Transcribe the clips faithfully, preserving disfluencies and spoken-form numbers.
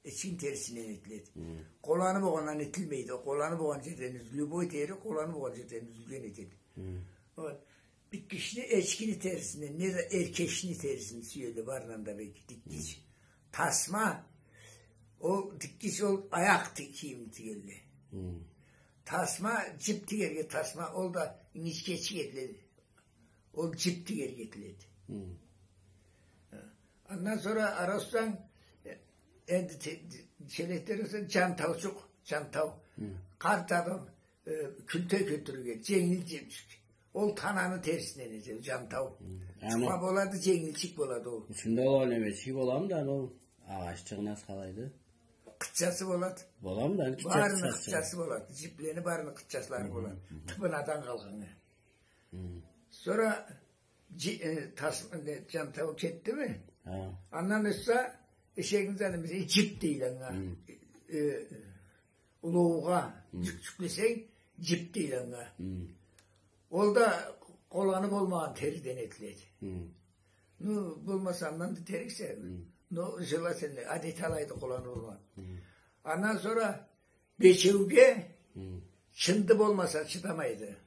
Эчкини терисинден этиледи. Къоланы болгъандан этилмейди. Къоланы болгъан джерден юз-, любой тери къоланы болгъан джерден юзюлген этеди. Вот. Дикгични эчкини терисинден, неда эркечни терисинден сюелле, барындан да бек дикгич. Тасма, ол дикгич, ол аякъ ти-, кийимни тигелле. Тасма, джип тигерге тасма, ол да ингичгечик этиледи. Ол джип тигерге этиледи. Андан сора арасдан, э, энди те-, челетлери болса джантаучукъ, джантау. Къарт адам, э, кюлте кётюрюрге, дженгил джипчик. Ол тананы терисинден этиледи, джантау. Аны джукъа болады, дженгилчик болады ол. Ичинде ол немечик боламы да, ол агъаччыгъына салайды? Къытчасы болады. Боламы да, аны барыны къытчасы болады. Джиплени барыны къытчаслары болады. Тыбынадан къалгъаны. Сора джи-, э, тас-, не, джантау кетдими? Андан озса, эшегибизни аны бизге джип дейле анга. Э, улоуугъа джюк джюклесенг, джип дейле анга. Ол да къоланы болмагъан териден этиледи. Ну, болмаса, андан да териксе, но желательно, адет алайды къоланы болмагъан. Андан сора бечеуге чынды болмаса, чыдамайды.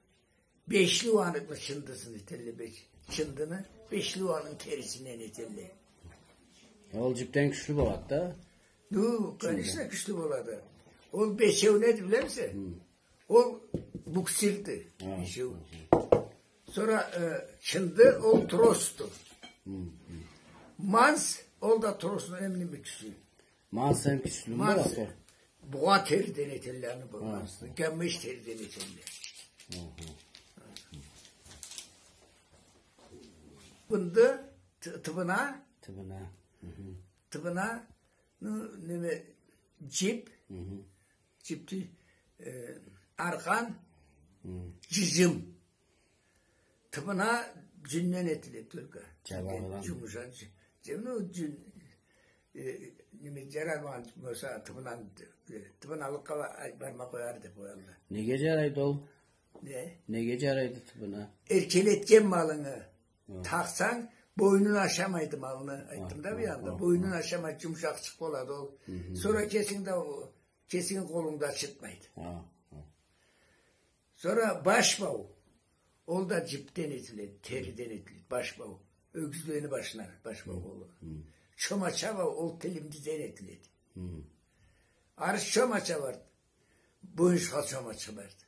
Бешли уланыкъны чындысын этелле, беш-, чындыны бешли уланыкъны терисинден этелле. Ол джипден кючлю болады да. Ну, конечно, кючлю болады. Ол бечеу неди, билемисе? Ол буксирди, бечеу. Сора, э, чынды, ол тросду. Манс, ол да тросну эм бир кючлю. Манс эм кючлю. Манс бугъа териден этелле аны, бу манс. Гаммеш териден этелле. Бунда ты-, тыбына. Тыбына. Тыбына, ну, неме, джип. Джипди, э, аркъан, джыджым. Тыбына джюнден этиледи только. Джабагъыдан. Джумушакъ джю-, джю-, ну, джюн, э, неме, джарамагъан болса, тыбындан, э, тыбыналыкъгъа ба-, ай, барма къояр деб къоялла. Неге джарайды ол? Не? Неге джарайды тыбына? Эркелетген малынгы такъсанг, бойнун ашамайды малны. Айтдым да бир анда. Бойнун ашамайды, джумушакъчыкъ болады ол. Сора кесинг да о-, кесинги къолунг да чыртмайды. Сора баш бау. Ол да джипден этиледи, териден этиледи. Баш бау. Ёгюзлени башына баш бау болур. Чомача бау, ол тилимдиден этиледи. Арыш чомача барды. Боюнсха чомача барды.